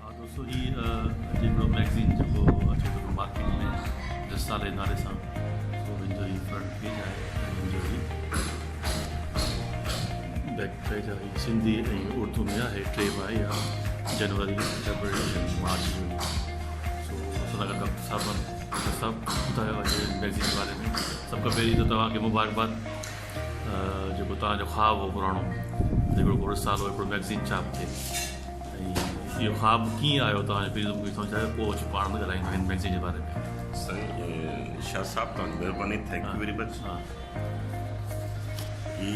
ها دوستو هي اڄ هڪڙو ميگزين جيڪو اچي ٿو پيو مارڪيٽ ۾ رسالي نالي سان سو هن جو هي فرنٽ پيج آهي ۽ هن جو هي بيڪ پيج آهي سنڌي ۽ اردو ۾ آهي ٽي ماهي آهي جنوري فيبروري ۽ مارچ جو هي سو اسان سان گڏ ڊاڪٽر صاحب آهن ڊاڪٽر صاحب ٻڌايو اڄ ميگزين جي باري ۾ سڀ کان پهرين ته توهان کي مبارڪباد جيڪو توهان جو خواب هو پراڻو هڪڙو ڪو رسالو هڪڙو ميگزين ڇاپ ٿئي ۽ اهو خواب ڪيئن آيو توهان جو پهرين ته مون کي سمجهايو پوء اچي پاڻ به ڳالهائيندو هن ميگزين جي باري ۾. سائين شاهه صاحب توهان جي مهرباني thank you very much هي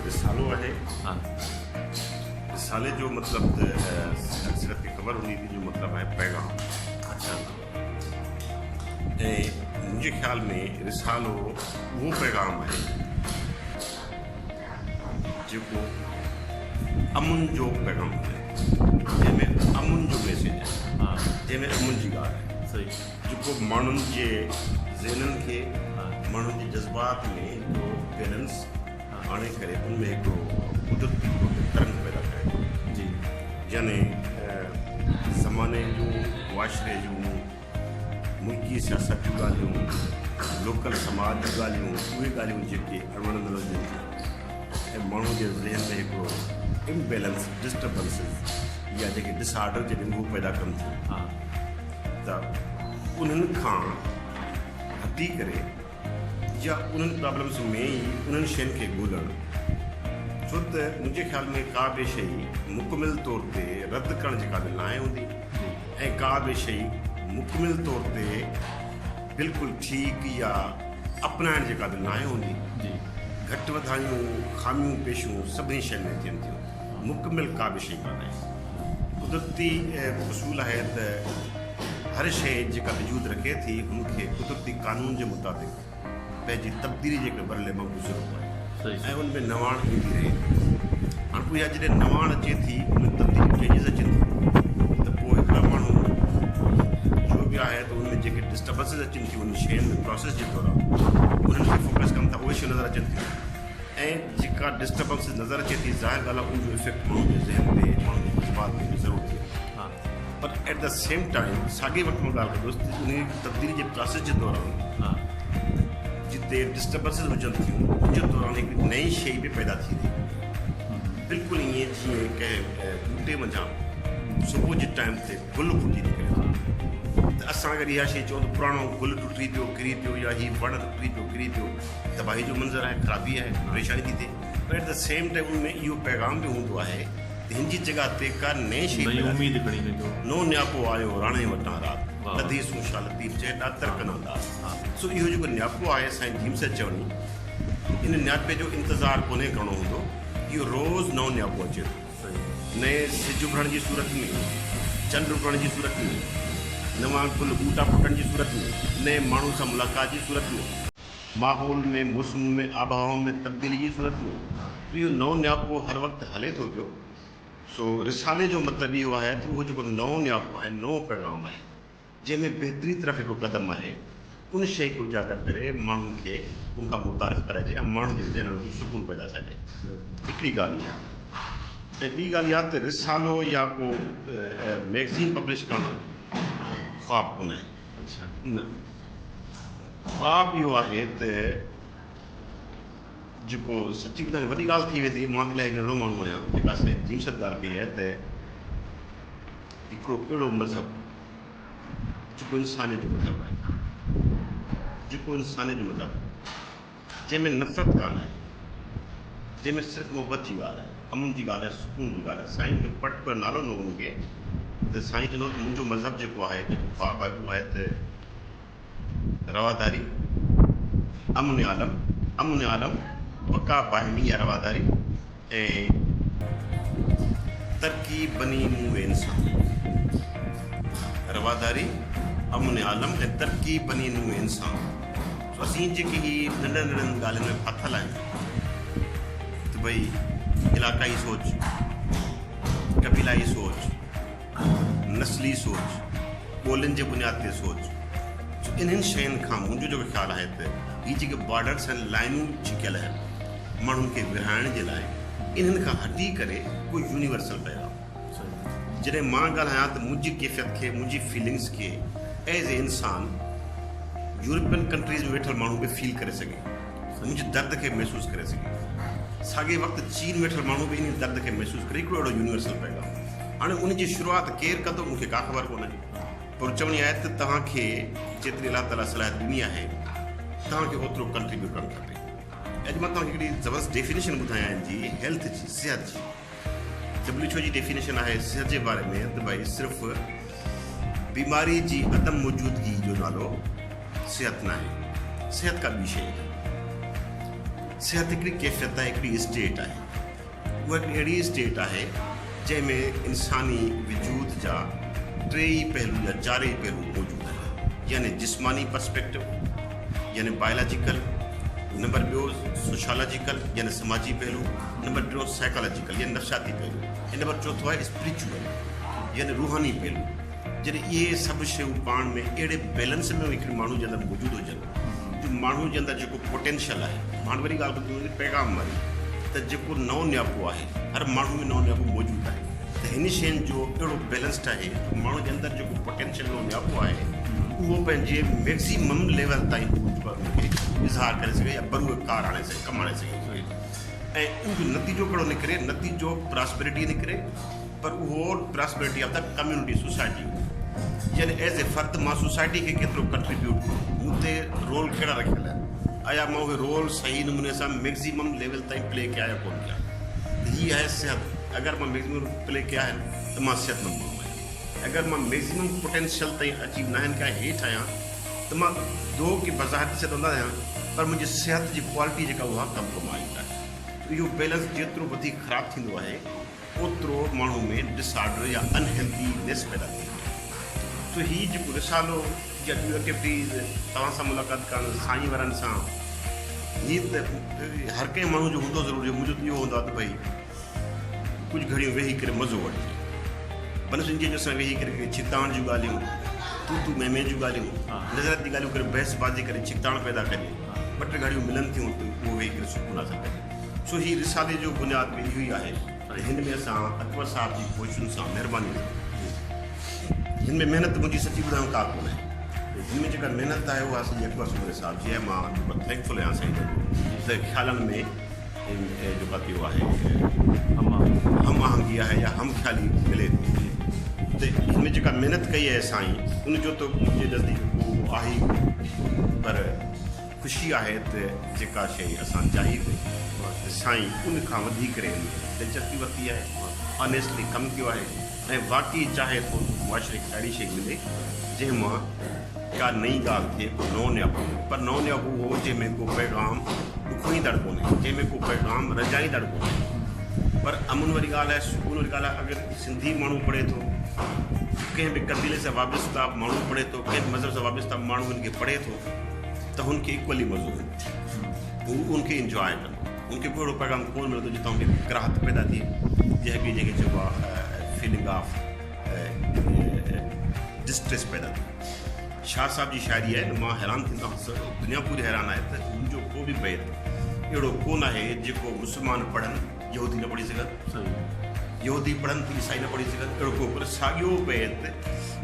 رسالو آهي رسالي جو مطلب ته اڪثريت کي خبر هوندي ته جو مطلب آهي پيغام اچھا ۽ منهنجي خيال ۾ رسالو اهو پيغام آهي جيڪو امن جو پيغام آهي، جنهن ۾ امن جو ميسيج آهي، جنهن ۾ امن جي ڳالهه آهي، جيڪو ماڻهن جي ذهنن کي، ماڻهن جي جذبات ۾ هڪڙو بيلنس آڻي ڪري ان ۾ هڪڙو قدرتي طور تي ترنگ پيدا ڪري ٿو. يعني زماني جون، معاشري جون، ملڪي سياست جون ڳالهيون، لوڪل سماج جون ڳالهيون، اهي ڳالهيون جيڪي اڻوڻندڙ هجن ٿيون ۽ ماڻهو جي ذهن ۾ هڪڙو امبيلنس، ڊسٽربنسز يا جيڪي ڊس آرڊر جڏهن اهو پيدا ڪن ٿيون ته انهن کان هٽي ڪري يا انهن پرابلمس ۾ ئي انهن شين کي ڳولڻ ڇو ته منهنجي خيال ۾ ڪا به شيء مڪمل طور تي رد ڪرڻ جي قابل ناهي هوندي ۽ ڪا به شيء مڪمل طور تي بلڪل ٺيڪ يا اپنائڻ جي قابل ناهي هوندي. گهٽ وڌايون، خاميون پيشيون سڀني شين ۾ ٿين ٿيون. مڪمل ڪا به شيء ڪانهي. قدرتي اصول آهي ته هر شيء جيڪا وجود رکي ٿي ان کي قدرتي قانون جي مطابق پنهنجي تبديلي جي هڪ مرحلي مان گذرڻو آهي ۽ ان ۾ نواڻ ايندي رهي ٿي. هاڻ اها جڏهن نواڻ اچي ٿي ان ۾ تبديليون چينجز اچن ٿيون ته پوء هڪڙا ماڻهو جو به آهي ته ان ۾ جيڪي ڊسٽربنسز اچن ٿيون ان شين ۾ پراسيس جي دوران انهن کي فوڪس ڪن ٿا اهي شيون نظر اچن ٿيون ۽ جيڪا ڊسٽربنس نظر اچي ٿي ظاهر ڳالهه آهي ان جو افيڪٽ ماڻهن جي ذهن تي ماڻهن جي جذبات تي به ضرور ٿئي ٿو پر ايٽ the same time ساڳئي وقت مان ڳالهه ڪندس ته انهي تبديلي جي پراسيس جي دوران جتي ڊسٽربنسز هجن ٿيون ان جي دوران هڪ نئين شيء به پيدا ٿئي ٿي بلڪل ائين جيئن ڪنهن ٻوٽي منجهان صبح جي ٽائيم تي گل ڦٽي نڪري ٿو ته اسان اگر اها شيء چئون ته پراڻو گل ٽٽي پيو ڪري پيو يا هي وڻ ٽٽي پيو ڪري پيو تباهي جو منظر آهي، خرابي آهي، پريشاني ٿي ٿئي پر ايٽ the same time ان ۾ اهو پيغام به هوندو آهي ته هن جي جڳهه تي ڪا نئين شيء نئين پيدا ٿي. اميد کڻي ويندو. نئون نياپو آيو راڻي وٽان رات، واهه. لڌي سون شاهه لطيف چئي ڏاتر ڪنان ڏات. سو اهو جيڪو نياپو آهي سائين جيم سيد چوڻي ان نياپي جو انتظار ڪونهي ڪرڻو هوندو، اهو روز نئون نياپو اچي ٿو. نئين سج اڀرڻ جي صورت ۾، چنڊ اڀرڻ جي صورت ۾، نوان گل ٻوٽا ڦٽڻ جي صورت ۾، نئين ماڻهو سان ملاقات جي صورت ۾، ماحول ۾، موسم ۾، آبهوائن ۾ تبديلي جي صورت ۾ اهو نئون نياپو هر وقت هلي ٿو پيو. سو رسالي جو مطلب اهو آهي ته اهو جيڪو نئون نياپو آهي، نئون پيغام آهي، جنهن ۾ بهتري طرف هڪ قدم آهي، ان شيء کي اجاگر ڪري ماڻهن کي ان کان متعارف ڪرائجي ۽ ماڻهن جي ذهنن ۾ سڪون پيدا ٿئي. هڪڙي ڳالهه اها ۽ ٻي ڳالهه اها ته رسالو يا ڪو مئگزين پبلش ڪرڻ خواب ڪونهي. نه. خواب اهو آهي ته جيڪو سچي ٻڌايان وڏي ڳالهه ٿي ويندي، مان الاهي ننڍڙو ماڻهو آهيان، جيڪا سائين جيمس ڳالهه ڪئي آهي ته هڪڙو اهڙو مذهب جيڪو انسانيت جو مذهب آهي، جيڪو انسانيت جو مذهب آهي، جنهن ۾ نفرت ڪانه آهي، جنهن ۾ صرف محبت جي ڳالهه آهي، امن جي ڳالهه آهي، سڪون جي ڳالهه آهي. سائين جو پرٽيڪولر نالو نه هو مون کي ته سائين چوندو هو ته منهنجو مذهب جيڪو آهي، جيڪو خواب آهي، اهو آهي ته رواداري، امن عالم، امن عالم، بقا باهمي يا رواداري ۽ ترقي بني نوع انسان. رواداري، امن عالم ۽ ترقي بني نوع انسان. سو اسين جيڪي هي ننڍن ننڍن ڳالهين ۾ ڦاٿل آهيون ته ڀئي علاقائي سوچ، قبيلائي سوچ، نسلي سوچ، ٻولين جي بنياد تي سوچ، سو انهن شين کان منهنجو جيڪو خيال آهي ته هي جيڪي بارڊرس آهن لائنون ڇڪيل آهن ماڻهن کي ورهائڻ جي لاء انهن کان هٽي ڪري ڪو يونيورسل پيغام. جڏهن مان ڳالهايان ته منهنجي ڪيفيت کي منهنجي فيلنگس کي ايز اي انسان يورپين ڪنٽريز ۾ ويٺل ماڻهو به فيل ڪري سگهي منهنجي درد کي محسوس ڪري سگهي ساڳي وقت چين ويٺل ماڻهو به انهي درد کي محسوس ڪري هڪڙو اهڙو يونيورسل پيغام هاڻي ان جي شروعات ڪير ڪندو مون کي ڪا خبر ڪونهي پر چوڻي آهي ته توهان کي جيتري الله تعالي صلاحيت ڏني آهي توهان کي اوترو ڪنٽريبيوٽ ڪرڻ کپي اڄ مان توهان کي هڪڙي زبردست ڊيفينيشن ٻڌايان جي هيلٿ جي صحت جي ڊبليو ايڇ او جي ڊيفينيشن آهي صحت جي باري ۾ ته ڀائي صرف بيماري جي عدم موجودگي جو نالو صحت ناهي صحت ڪا ٻي شيء آهي صحت هڪڙي ڪيفيت آهي هڪڙي اسٽيٽ آهي اها هڪڙي اهڙي اسٽيٽ آهي جنهن ۾ انساني وجود جا ٽي ئي پهلو يا چار ئي پهلو موجود آهن يعني جسماني پرسپيڪٽو يعني بايولاجيڪل نمبر ٻيو سوشالاجيڪل يعني سماجي پهلو نمبر ٽيون سائيڪالاجيڪل يعني نفسياتي پهلو ۽ نمبر چوٿون آهي اسپريچوئل يعني روحاني پهلو. جڏهن اهي سڀ شيون پاڻ ۾ اهڙي بيلنس ۾ هڪڙي ماڻهو جي اندر موجود هجن جو ماڻهو جي اندر جيڪو پوٽينشل آهي هاڻ وري ڳالهه ڪندو پيغام واري ته جيڪو نئون نياپو آهي هر ماڻهو ۾ نئون نياپو موجود آهي ته هن شين جو اهڙو بيلنس ٺاهي جو ماڻهو جي اندر جيڪو پوٽينشل نئون نياپو آهي اهو پنهنجي ميڪسيمم ليول تائين هو جيڪو آهي ان کي اظهار ڪري سگهي يا بروئي ڪار آڻي سگهي ڪم آڻي سگهي ۽ ان جو نتيجو ڪهڙو نڪري نتيجو پراسپرٽي نڪري پر اهو prosperity of the community society يعني ايز اي فرد مان سوسائٽي کي ڪيترو ڪنٽريبيوٽ مون تي رول ڪهڙا رکيل آهن آيا مان اهي رول صحيح نموني سان ميڪزيمم ليول تائين پلي ڪيا يا ڪون ڪيا ته هي آهي صحت اگر مان ميڪزيمم پلي ڪيا آهن ته مان صحت مند ماڻهو آهيان اگر مان ميڪزيمم پوٽينشل تائين اچيو ناهن ڪيا هيٺ آهيان ته مان دو ڪي بظاهر صحت مند آهيان پر منهنجي صحت جي ڪوالٽي جيڪا اها ڪمپرومائزڊ آهي اهو بيلنس جيترو وڌيڪ خراب ٿيندو آهي اوترو ماڻهو ۾ ڊس آرڊر يا ان هيلٿي نيس پيدا ٿئي ٿي. سو هي جيڪو رسالو يا ٻيون ايڪٽيوٽيز توهان سان ملاقات ڪرڻ سائين وارن سان هي ته هر ڪنهن ماڻهو جو هوندو ضرور منهنجو ته اهو هوندو آهي ته ڀئي ڪجهه گهڙيون ويهي ڪري مزو وٺجي. بنسن جي سان ويهي ڪري ڪي ڇڪتاڻ جون ڳالهيون، تون تون مين مين جون ڳالهيون، نظرياتي ڳالهيون ڪري بحث بازي ڪري ڇڪتاڻ پيدا ڪجي. ٻه ٽي گهڙيون ملن ٿيون ته اهو ويهي ڪري سڪون حاصل ڪجي. سو هي رسالي جو بنياد به اهو ئي آهي ته هن ۾ اسان اڪبر صاحب جي ڪوششن سان مهرباني سان هن ۾ محنت منهنجي سچي ٻڌايان ڪا ڪونهي. هن ۾ جيڪا محنت آهي اها سڄي اڪبر سومري صاحب جي آهي. مان جيڪو ٿينڪفل آهيان سائين جن جو ته خيالن ۾ جيڪا ٿيو آهي هم آهنگي آهي يا هم خيالي ملي ٿي ته هن ۾ جيڪا محنت ڪئي آهي سائين ان جو ته منهنجي نزديڪ ڪو آهي ئي ڪونه پر خوشي آهي ته جيڪا شيء اسان چاهي هئي ته سائين ان کان وڌي ڪري هن دلچسپي ورتي آهي آنيسٽلي ڪم ڪيو آهي ۽ واقعي چاهي ٿو ته معاشري کي اهڙي شيء ملي جنهن مان ڪا نئين ڳالهه ٿئي، ڪو نئون نياپو ملي. پر نئون نياپو اهو جنهن ۾ ڪو پيغام ڏکوئيندڙ ڪونهي، جنهن ۾ ڪو پيغام رنجائيندڙ ڪونهي. پر امن واري ڳالهه آهي، سڪون واري ڳالهه آهي. اگر سنڌي ماڻهو پڙهي ٿو، ڪنهن به قبيلي سان وابسته ماڻهو پڙهي ٿو، ڪنهن به مذهب سان وابسته ماڻهو هن کي پڙهي ٿو ته هن کي ايڪولي مزو ايندو، هو ان کي انجواء ڪندو. هن کي ڪو اهڙو پيغام ڪونه ملندو جتان هن کي ڪراهت پيدا ٿئي، جنهن کي جنهن کي چئبو آهي فيلنگ آف ڊسٽريس پيدا ٿئي. شاهه صاحب جي شاعري آهي ته مان حيران ٿيندو آهيان، دنيا پوري حيران آهي ته هن جو ڪو به بيت اهڙو ڪونه آهي جيڪو مسلمان پڙهن يهودي نه پڙهي سگهن، يهودي پڙهن ته عيسائي نه پڙهي سگهن، اهڙو ڪو پر ساڳيو بيت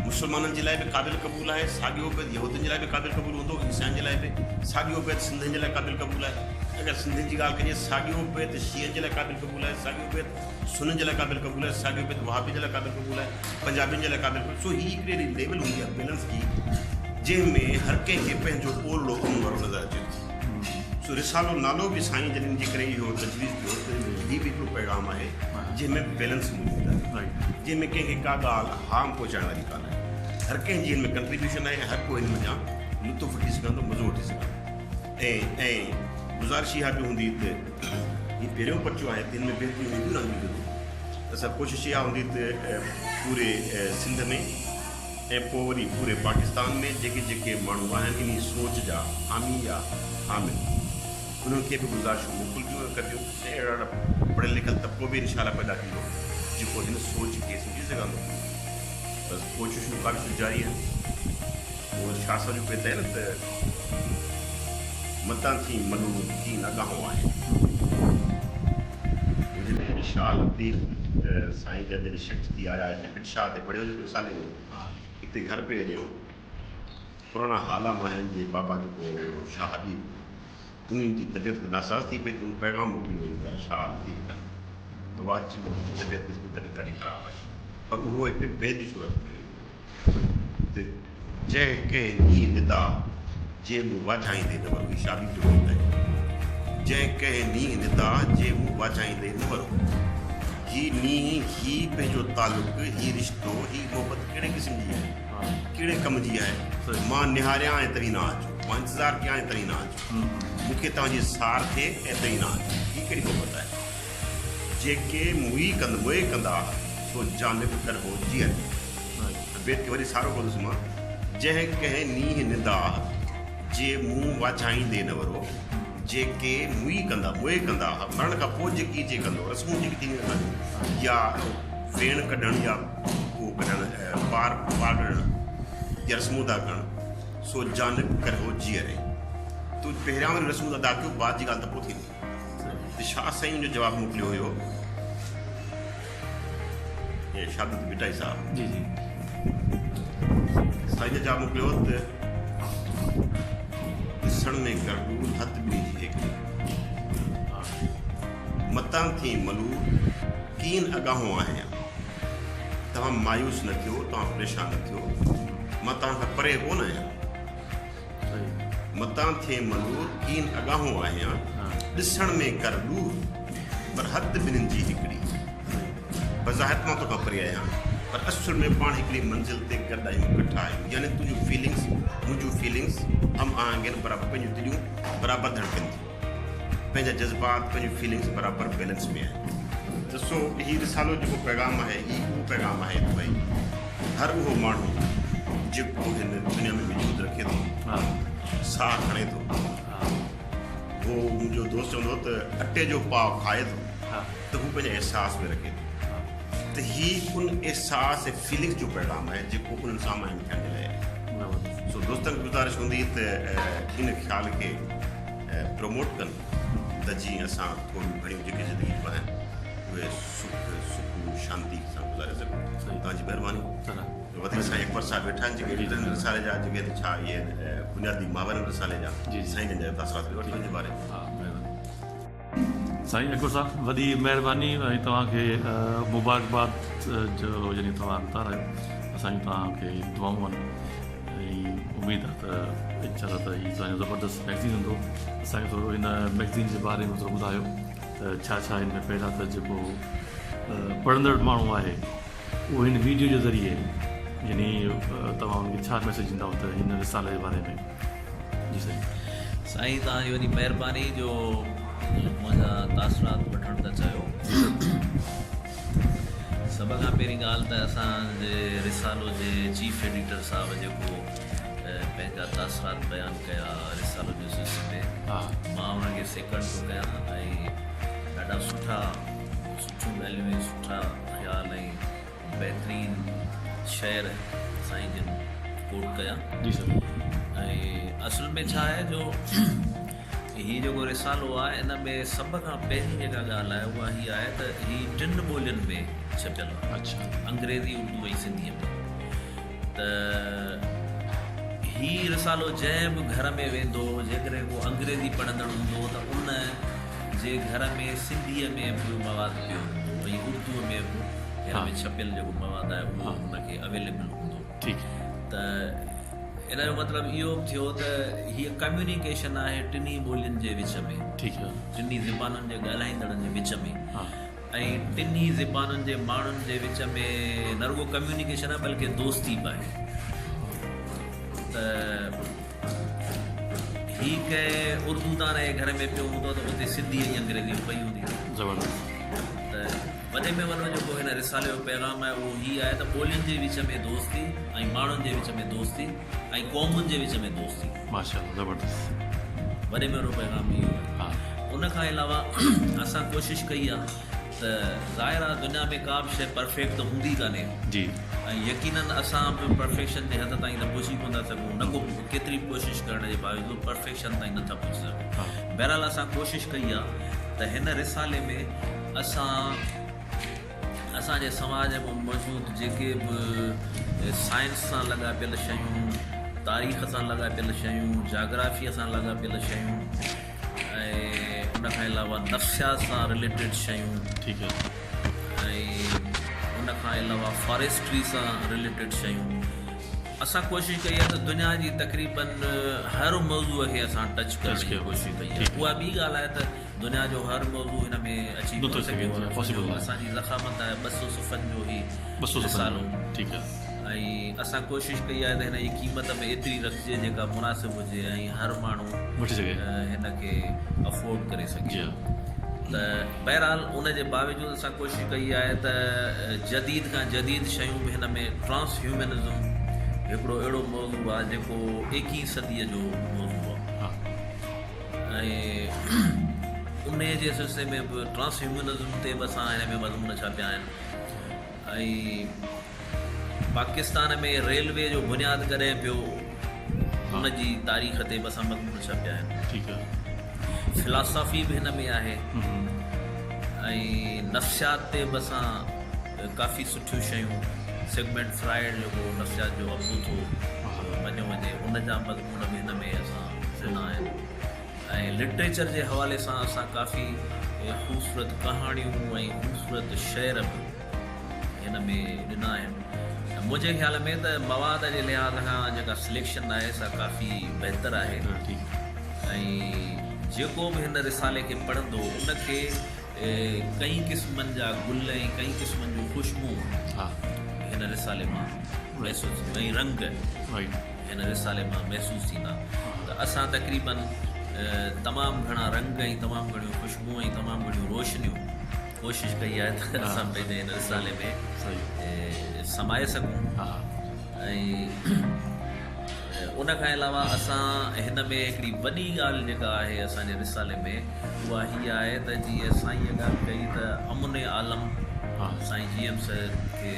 مسلمانن جي لاء به قابل قبول آهي، ساڳيو بيت يهودين جي لاء به قابل قبول هوندو، عيسائين جي لاء به، ساڳيو بيت سنڌين جي لاء قابل قبول آهي. اگر سنڌين جي ڳالهه ڪجي ساڳيو بيت شيعن جي لاء قابل قبول آهي، ساڳيو بيت سنين جي لاء قابل قبول آهي، ساڳيو بيت وهابين جي لاء قابل قبول آهي، پنجابين جي لاء قابل قبول سو هي هڪڙي اهڙي ليول هوندي آهي بيلنس جي جنهن ۾ هر ڪنهن کي پنهنجو اولڙو امن وارو نظر اچي ٿو. سو رسالو نالو به سائين جن ان جي ڪري اهو تجويز ڪيو ته هي به هڪڙو پيغام آهي جنهن ۾ بيلنس موجود آهي جنهن ۾ ڪنهن کي ڪا ڳالهه هارم پهچائڻ واري ڪانه آهي هر ڪنهن جي هن ۾ ڪنٽريبيوشن آهي ۽ هر ڪو هن منجهان لطف وٺي سگهندو مزو وٺي سگهندو ۽ ۽ گذارش اها به هوندي ته هي پهريون پرچو آهي ته هن ۾ بهتريون اينديون رهنديون ضرور اسان ڪوشش اها هوندي ته پوري سنڌ ۾ ۽ پوء وري پوري پاڪستان ۾ جيڪي جيڪي ماڻهو آهن انهي سوچ جا حامي يا حامل انهن کي به گذارشون موڪلبيون ۽ ڪبيون ۽ اهڙا اهڙا پڙهيل لکيل طبقو به انشاء الله پيدا ٿيندو جيڪو هن سوچ کي سمجهي سگهندو. بس ڪوششون ڪاوشون جاري آهن. اهو شاهه صاحب جو بيت آهي نه ته متان ٿين ملول دين اڳاهون آهي. شاهه لطيف سائين جا جڏهن شفٽ ٿي آيا هتي ڀٽ شاهه تي پڙهيو جيڪو رسالي ۾ هتي گهر پئي اڏيائون. پراڻا هالا مان هن جي بابا جيڪو شاهه حبيب انهن جي طبيعت ناساز ٿي پئي ته ان پيغام موڪليو ويو ته شاهه لطيف کان ته واچ منهنجي طبيعت نسبت ڏاڍي خراب آهي پر اهو هتي بيت جي صورت ۾ هيو ته جنهن ڪنهن ڏينهن ندا جي مون واجهائيندي نه ورو هي شاهه حبيب جو بيت آهي جنهن ڪنهن ڏينهن ندا جي مون واجهائيندي نه ورو هي نينهن هي پنهنجو تعلق هي رشتو هي محبت ڪهڙي قسم جي آهي ڪهڙي ڪم جي آهي؟ مان نهاريان ۽ توهين نه اچو، مان انتظار ڪيان ۽ توهين نه اچو، مون کي توهان جي سار ٿئي ۽ توهين نه اچو، هي ڪهڙي محبت آهي؟ جيڪي موئي ڪند موئي ڪندا، سو جانب ڪربو جيئن. ته بيت کي وري سارو ڪندس مان، جنهن ڪنهن نينهن نداهه، جي مون واجهائيندي نه ورو، جيڪي موئي ڪندا موئي ڪندا، مرڻ کان پوء جيڪي جي ڪندو، رسمون جيڪي ٿينديون اسان جون، يا ويڻ ڪڍڻ يا اهو ڪڍڻ پار پار ڪڍڻ يا رسمون ادا ڪرڻ سو جانب ڪرهو جيئري تون پهريان وري رسمون ادا ڪيو بعد جي ڳالهه ته پوء ٿيندي ته شاهه سائين ان جو جواب موڪليو هيو شادي ڀٽائي صاحب جي جي سائين جو جواب موڪليو ته ڏسڻ ۾ گرڊول هٿ ٻنهي جي هيڪڙي متان ٿئين ملول ڪين اڳاهون آهيان. توهان مايوس نه ٿيو، توهان پريشان نه ٿيو، مان توهان کان پري ڪونه آهيان. متان ٿئين ملول، ڪين اڳاهون آهيان. ڏسڻ ۾ ڪر ڏور، پر حد ٻنهين جي هڪڙي. بظاهر ته مان توکان پري آهيان، پر اصل ۾ پاڻ هڪڙي منزل تي گڏ آهيون، ڪٺا آهيون. يعني تنهنجون فيلنگس، منهنجون فيلنگس هم آهنگ آهن، برابر پنهنجون دليون برابر ڌڙڪن ٿيون. پنهنجا جذبات پنهنجون فيلنگس برابر بيلنس ۾ آهن ته سو هي رسالو جيڪو پيغام آهي هي اهو پيغام آهي ته ڀئي هر اهو ماڻهو جيڪو هن دنيا ۾ وجود رکي ٿو ساهه کڻي ٿو هو منهنجو دوست چوندو هو ته اٽي جو پاء کائي ٿو ته هو پنهنجي احساس ۾ رکي ٿو ته هي ان احساس ۽ فيلنگس جو پيغام آهي جيڪو انهن سان مهم ٿيڻ جي لاء آهي سو دوستن کي گذارش هوندي ته ان خيال کي پروموٽ ڪن ته جيئن اسان ٿوريون گهڻيون جيڪي زندگي جون آهن اهي سک سڪون شانتي سان گذاري سگهون. توهان جي مهرباني. وڌيڪ سائين اڪبر صاحب ويٺا آهن جيڪي ايڊيٽر آهن رسالي جا جيڪي ڇا اهي بنيادي ماور آهن رسالي جا سائين جن جا تاثرات به وٺو ان جي باري ۾. سائين اڪبر صاحب وڏي مهرباني ۽ توهان کي مبارڪباد جو يعني توهان حقدار آهيو اسان جون توهان کي دعائون آهن ۽ اميد آهي ته انشاء الله ته هي توهان جو زبردست ميگزين هوندو اسان کي ٿورو هن ميگزين جي باري ۾ ٿورو ٻڌايو ته ڇا ڇا هن ۾ پهريان ته جيڪو پڙهندڙ ماڻهو آهي اهو هن ويڊيو جي ذريعي يعني توهان ان کي ڇا ميسيج ڏيندؤ ته هن رسالي جي باري ۾ جي سائين. سائين توهان جي وڏي مهرباني جو منهنجا تاثرات وٺڻ ٿا چاهيو. سڀ کان پهرين ڳالهه ته اسان جي رسالو جي چيف ايڊيٽر صاحب جيڪو پنهنجا تاثرات بيان ڪيا رسالو جي سلسلي ۾ مان انهن کي سيڪنڊ ٿو ڪيان ۽ ڏاڍا سٺا سٺيون ڳالهيون ۽ سٺا خيال ۽ بهترين شعر سائين جن ڪوٽ ڪيا. جي سر. ۽ اصل ۾ ڇا آهي جو هي جيڪو رسالو آهي ان ۾ سڀ کان پهرين جيڪا ڳالهه آهي اها هي آهي ته هي ٽن ٻولين ۾ ڇپيل آهي. اڇا. انگريزي، اردو ۽ سنڌيء ۾ ته هي رسالو جنهن به گهر ۾ ويندو جيڪڏهن ڪو انگريزي پڙهندڙ هوندو ته ان جي گهر ۾ سنڌيء ۾ به مواد پيو هوندو ۽ اردوء ۾ به هن ۾ ڇپيل جيڪو مواد آهي اهو هن کي اويليبل هوندو ته ان جو مطلب اهو به ٿيو ته هيء ڪميونيڪيشن آهي ٽنهي ٻولين جي وچ ۾ ٽنهي زبانن جي ڳالهائيندڙن جي وچ ۾ ۽ ٽنهي زبانن جي ماڻهن جي وچ ۾ نه رڳو ڪميونيڪيشن آهي بلڪه دوستي به آهي ته هي ڪنهن اردو دان جي گهر ۾ پيو هوندو ته اتي سنڌي ۽ انگريزي به پئي هوندي. زبردست. ته وڏي ۾ وڏو جيڪو هن رسالي جو پيغام آهي اهو هي آهي ته ٻولين جي وچ ۾ دوستي ۽ ماڻهن جي وچ ۾ دوستي ۽ قومن جي وچ ۾ دوستي. ماشاءالله زبردست. وڏي ۾ وڏو پيغام اهو آهي. ان کان علاوه اسان ڪوشش ڪئي آهي ته ظاهر آهي دنيا ۾ ڪا به شيء پرفيڪٽ ته هوندي ڪانهي. جي. ۽ يقينن اسان به پرفيڪشن جي حد تائين ته پهچي ڪونه ٿا سگهون نه ڪو ڪيتري به ڪوشش ڪرڻ جي باوجود پرفيڪشن تائين نه ٿا پهچي سگهون. بهرحال اسان ڪوشش ڪئي آهي ته هن رسالي ۾ اسان اسان جي سماج ۾ موجود جيڪي به سائنس سان لاڳاپيل شيون، تاريخ سان لاڳاپيل شيون، جاگرافيء سان لاڳاپيل شيون ۽ ان کان علاوه نفسيات سان رليٽيڊ شيون ٺيڪ ۽ ان کان علاوه فاريسٽري سان رليٽيڊ شيون اسان ڪوشش ڪئي آهي ته دنيا جي تقريبن هر موضوع کي اسان ٽچ ڪرڻ جي ڪوشش ڪئي آهي. اها ٻي ڳالهه آهي ته دنيا جو هر موضوع هن ۾ اچي ڪونه سگهيو آهي ڇو جو اسان جي ضخامت آهي 200 صفحن جو هي رسالو ۽ اسان ڪوشش ڪئي آهي ته هن جي قيمت به ايتري رکجي جيڪا مناسب هجي ۽ هر ماڻهو هن کي افورڊ ڪري سگهي ته بهرحال ان جي باوجود اسان ڪوشش ڪئي آهي ته جديد کان جديد شيون به هن ۾ ٽرانس هيومنزم هڪڙو اهڙو موضوع آهي جيڪو ايڪيهين صديء جو موضوع آهي. ۽ انهيء جي سلسلي ۾ به ٽرانس هيومنزم تي به اسان هن ۾ مضمون ڇاپيا آهن ۽ پاڪستان ۾ ريلوي جو بنياد ڪڏهن پيو ان جي تاريخ تي به اسان مضمون ڇاپيا آهن. ٺيڪ آهي. فلاسافي به هن ۾ آهي ۽ نفسيات تي به اسان ڪافي سٺيون شيون سگمنڊ فرائيڊ جيڪو نفسيات جو ابو ٿو مڃيو وڃي ان جا مضمون به هن ۾ اسان ڏنا آهن ۽ لٽريچر جي حوالي سان اسان ڪافي خوبصورت ڪهاڻيون ۽ خوبصورت شعر به هن ۾ ڏنا آهن منهنجي خيال ۾ ته مواد جي لحاظ کان جيڪا سليڪشن آهي سا ڪافي بهتر آهي ۽ جيڪو به هن رسالي کي پڙهندو ان کي ڪئين قسمن جا گل ۽ ڪئين قسمن جون خوشبوون هن رسالي مان محسوس ٿينديون ۽ رنگ هن رسالي مان محسوس ٿيندا ته اسان تقريبن تمام گهڻا رنگ ۽ تمام گهڻيون خوشبوون ۽ تمام گهڻيون روشنيون ڪوشش ڪئي آهي ته اسان پنهنجي هن رسالي ۾ سمائي سگهون ۽ ان کان علاوه اسان هن ۾ هڪڙي وڏي ڳالهه جيڪا آهي اسان جي رسالي ۾ اها هيء آهي ته جيئن سائينء ڳالهه ڪئي ته امن عالم سائين جي ايم سيد کي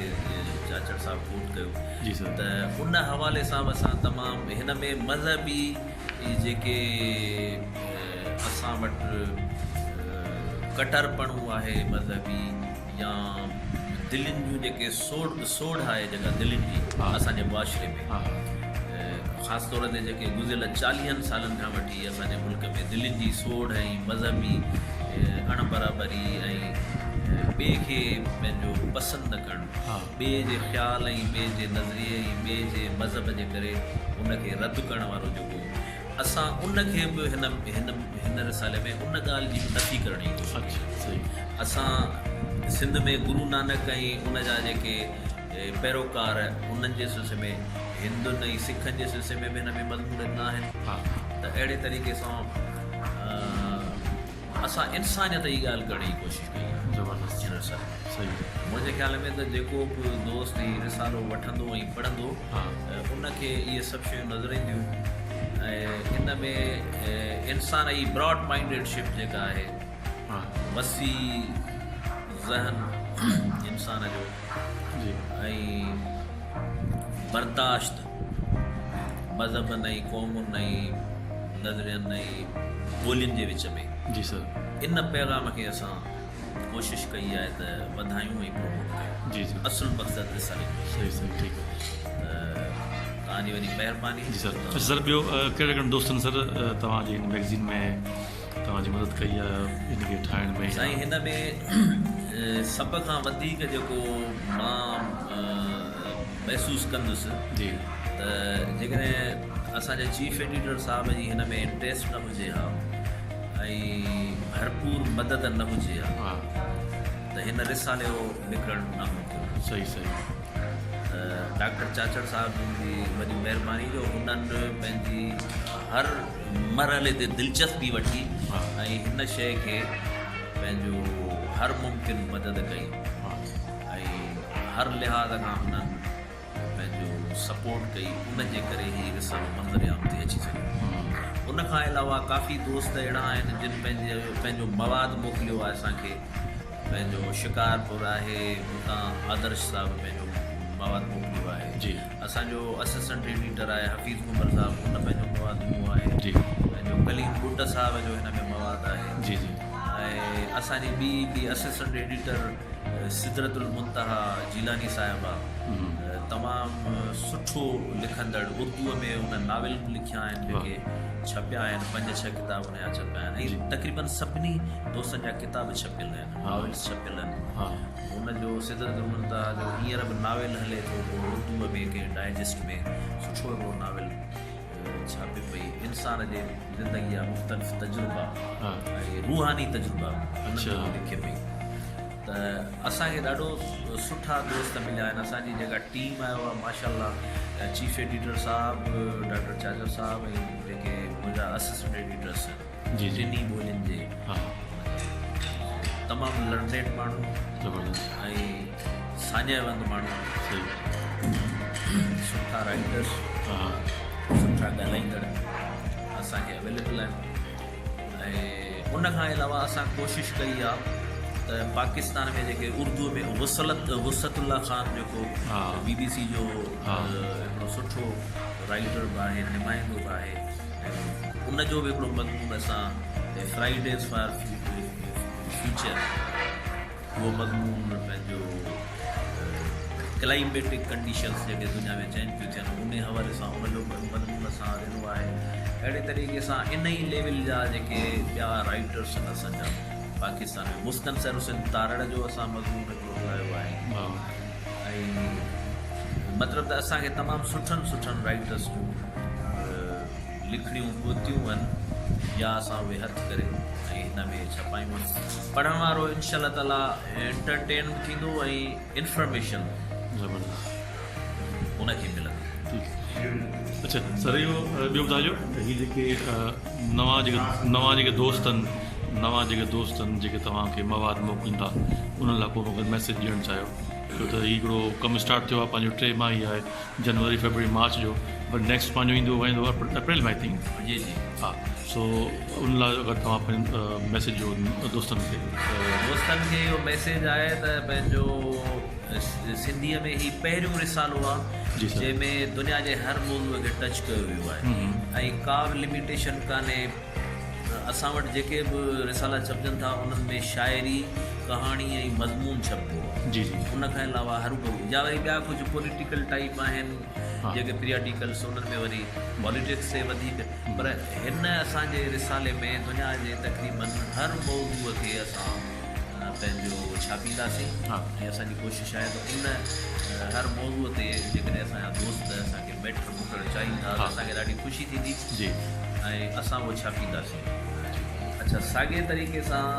چاچڙ صاحب ڪوٽ ڪيو ته ان حوالي سان به اسان تمام هن ۾ مذهبي جيڪي اسان وٽ ڪٽرپڻو آهي مذهبي يا دلين جون جيڪي سوڙ سوڙهه آهي جيڪا دلين جي اسان جي معاشري ۾ خاص طور تي جيڪي گذريل چاليهن سالن کان وٺي اسان جي ملڪ ۾ دلين جي سوڙهه ۽ مذهبي اڻ برابري ۽ ٻئي کي پنهنجو پسند نه ڪرڻ ٻئي جي خيال ۽ ٻئي جي نظريي ۽ ٻئي جي مذهب جي ڪري ان کي رد ڪرڻ وارو جيڪو اسان ان کي به هن هن هن رسالي ۾ ان ڳالهه جي به نفي ڪرڻ جي ڪوشش ڪئي آهي. اسان سنڌ ۾ گرو نانڪ ۽ ان جا جيڪي پيروڪار انهن جي سلسلي ۾ هندن ۽ سکن جي سلسلي ۾ به هن ۾ مضمون ڏنا آهن ته اهڙي طريقي سان اسان انسانيت جي ڳالهه ڪرڻ جي ڪوشش ڪئي آهي هن رسالي ۾. منهنجي خيال ۾ ته جيڪو به دوست هي رسالو وٺندو ۽ پڙهندو ان کي اهي سڀ شيون نظر اينديون ۽ ان ۾ انسان جي براڊ مائنڊيڊ شپ جيڪا آهي وسيع ذهن انسان جو ۽ برداشت مذهبن ۽ قومن ۽ نظرين ۽ ٻولين جي وچ ۾ جي سر ان پيغام کي اسان ڪوشش ڪئي آهي ته وڌايون ۽ پروموٽ ڪيون. جي سر. اصل مقصد رسالي جو اهو. صحيح صحيح ٺيڪ آهي. ته توهان جي وڏي مهرباني. جي سر اچها سر ٻيو ڪهڙن ڪهڙن دوستن سر توهان جي هن مئگزين ۾ توهان جي مدد ڪئي آهي ان کي ٺاهڻ ۾. سائين هن ۾ سڀ کان وڌيڪ جيڪو مان محسوس ڪندس جي ته جيڪڏهن اسان جي چيف ايڊيٽر صاحب جي هن ۾ انٽريسٽ نه هجي ها ۽ ڀرپور مدد نه هجي ها ته هن رسالي جو نڪرڻ ناممڪن هو. صحيح صحيح. ته ڊاڪٽر چاچڙ صاحب جن جي وڏي مهرباني جو هنن پنهنجي هر مرحلي تي دلچسپي وٺي ۽ هن شيء کي پنهنجو هر ممڪن مدد ڪئي ۽ هر لحاظ کان هنن پنهنجو سپورٽ ڪئي ان جي ڪري هي رسالو منظر عام تي اچي سگهيو. ان کان علاوه ڪافي دوست اهڙا آهن جن پنهنجي پنهنجو مواد موڪليو آهي اسان کي پنهنجو شڪارپور آهي اتان آدرش صاحب پنهنجو مواد موڪليو آهي جي اسان جو اسسٽنٽ ايڊيٽر آهي حفيظ عمر صاحب ان پنهنجو مواد ڏنو آهي جي پنهنجو ڪليم ٻٽ صاحب جو هن ۾ مواد آهي جي جي ۽ ۽ اسان جي ٻي هڪڙي اسسٽنٽ ايڊيٽر سدرة المنتهيٰ جيلاني صاحبه تمام سٺو لکندڙ اردوء ۾ هن ناول به لکيا آهن جيڪي ڇپيا آهن پنج ڇهه ڪتاب هن جا ڇپيا آهن ۽ تقريبن سڀني دوستن جا ڪتاب ڇپيل آهن ناولس ڇپيل آهن هن جو سدرة المنتهيٰ جو هينئر به ناول هلي ٿو پيو اردوء ۾ ڪنهن ڊائجسٽ ۾ سٺو هڪڙو ناول ڇاپي پئي انسان جي زندگي جا مختلف تجربا ۽ روحاني تجربا انهن تي به لکي پئي ته اسان کي ڏاڍو سٺا دوست مليا آهن اسان جي جيڪا ٽيم آهي اها ماشاء الله چيف ايڊيٽر صاحب ڊاڪٽر چاچڙ صاحب ۽ جيڪي منهنجا اسسٽنٽ ايڊيٽرس آهن جي ٽنهي ٻولين جي تمام لرنيڊ ماڻهو ۽ ساڃاهه وند ماڻهو سٺا رائيٽرس سٺا ڳالهائيندڙ اسان کي اويليبل آهن ۽ ان کان علاوه اسان ڪوشش ڪئي آهي ته پاڪستان ۾ جيڪي اردو ۾ وصلت وسعت الله خان جيڪو بي بي سي جو هڪڙو سٺو رائيٽر به آهي نمائندو به آهي ۽ ان جو به هڪڙو مضمون اسان فرائيڊيز فار فيوچر اهو مضمون پنهنجو ڪلائميٽڪ ڪنڊيشنس جيڪي دنيا ۾ چينج پيون ٿين انهي حوالي سان ان جو به مضمون اسان ڏنو آهي اهڙي طريقي سان ان ئي ليول جا جيڪي ٻيا رائيٽرس آهن اسان جا پاڪستان ۾ مستنصر حسين تارڙ جو اسان مضمون هڪڙو هلايو آهي ۽ مطلب ته اسان کي تمام سٺن سٺن رائيٽرس جون لکڻيون پهتيون آهن يا اسان اهي هٿ ڪري ۽ هن ۾ ڇپايون آهن پڙهڻ وارو انشاء الله تعالي انٽرٽين به ٿيندو ۽ انفارميشن زبردست ان کي ملندي. ٺيڪ اڇا سر اهو ٻيو ٻڌائجو ته هي جيڪي نوان جيڪي نوان جيڪي دوست آهن نوان جيڪي دوست آهن جيڪي توهان کي مواد موڪلين ٿا انهن لاء ڪو اگر ميسيج ڏيڻ چاهيو ڇو ته هي هڪڙو ڪم اسٽارٽ ٿيو آهي پنهنجو ٽي ماهي آهي جنوري فيبروري مارچ جو پر نيڪسٽ پنهنجو ايندو ويندو اپريل ۾ I think جي جي ها سو ان لاء اگر توهان پنهنجو ميسيج ڏيو دوستن کي. دوستن کي اهو ميسيج آهي ته پنهنجو سنڌيء ۾ هي پهريون رسالو آهي جنهن ۾ دنيا جي هر موضوع کي ٽچ ڪيو ويو آهي ۽ ڪا به لميٽيشن ڪانهي اسان وٽ جيڪي به رسالا ڇپجن ٿا انهن ۾ شاعري، ڪهاڻي ۽ مضمون ڇپبو آهي. جي جي. ان کان علاوه هروڀرو يا وري ٻيا ڪجهه پوليٽيڪل ٽائيپ آهن جيڪي پرياڊيڪلس انهن ۾ وري پاليٽڪس تي وڌيڪ پر هن اسان جي رسالي ۾ دنيا جي تقريبن هر موضوع کي اسان پنهنجو ڇاپينداسين ۽ اسان جي ڪوشش آهي ته ان هر موضوع تي جيڪڏهن اسان جا دوست اسان کي ميٽر موڪلڻ چاهين ٿا ته اسان کي ڏاڍي خوشي ٿيندي. جي. ۽ اسان اهو ڇاپينداسين. اڇا ساڳئي طريقي سان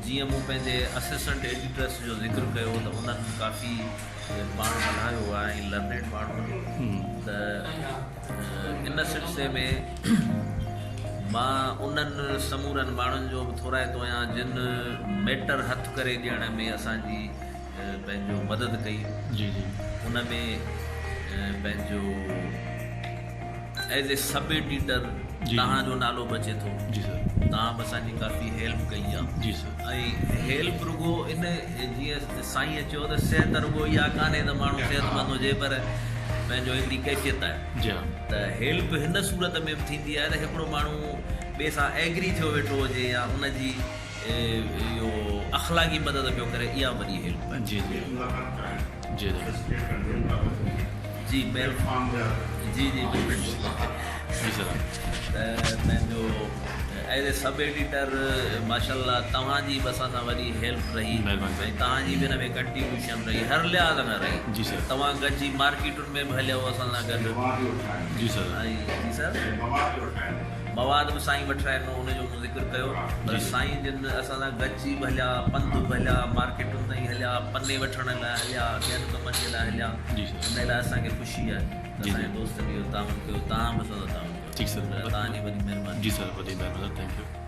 جيئن مون پنهنجي اسسٽنٽ ايڊيٽرس جو ذڪر ڪيو ته انهن ڪافي پاڻ ملهايو آهي ۽ لرنيڊ ماڻهو آهن ته ان سلسلي ۾ مان انهن سمورن ماڻهن جو به ٿورائتو آهيان جن ميٽر هٿ ڪري ڏيڻ ۾ اسان جي پنهنجو مدد ڪئي جي جي ان ۾ پنهنجو ايز اي سب ايڊيٽر توهان جو نالو به اچي ٿو جي سر توهان به اسان جي ڪافي هيلپ ڪئي آ جي سر ۽ هيلپ رڳو ان جيئن سائين چيو ته صحت رڳو اها ڪانهي ته ماڻهو صحت مند هجي پر پنهنجو هڪڙي ڪيفيت آهي جي ها ته هيلپ هن صورت ۾ به ٿيندي آهي ته هڪڙو ماڻهو ٻئي سان ايگري ٿيو ويٺو هجي يا ان جي اهو اخلاقي مدد پيو ڪري اها وڏي هيلپ آهي. جي جي جي جي جي جي بلڪل جي سر ته پنهنجو ايز اي سب ايڊيٽر ماشاء الله توهان جي به اسان سان وڏي هيلپ رهي ۽ توهان جي به ان ۾ ڪنٽريبيوشن رهي هر لحاظ کان رهي جي سر توهان گڏجي مارڪيٽن ۾ به هليو اسان سان گڏ جي سر ۽ جي سر مواد به سائين وٺرائي ڏنو ان جو مون ذڪر ڪيو پر سائين جن اسان سان گڏجي به هليا پنڌ به هليا مارڪيٽن تائين هليا پني وٺڻ لاء هليا ٻين ڪمن جي لاء هليا ان لاء اسان کي خوشي آهي ته اسان جي دوستن اهو تعاون ڪيو توهان به اسان سان تعاون ڪيو ٺيڪ سر توهان جي وڏي مهرباني جي سر وڏي مهرباني thank you.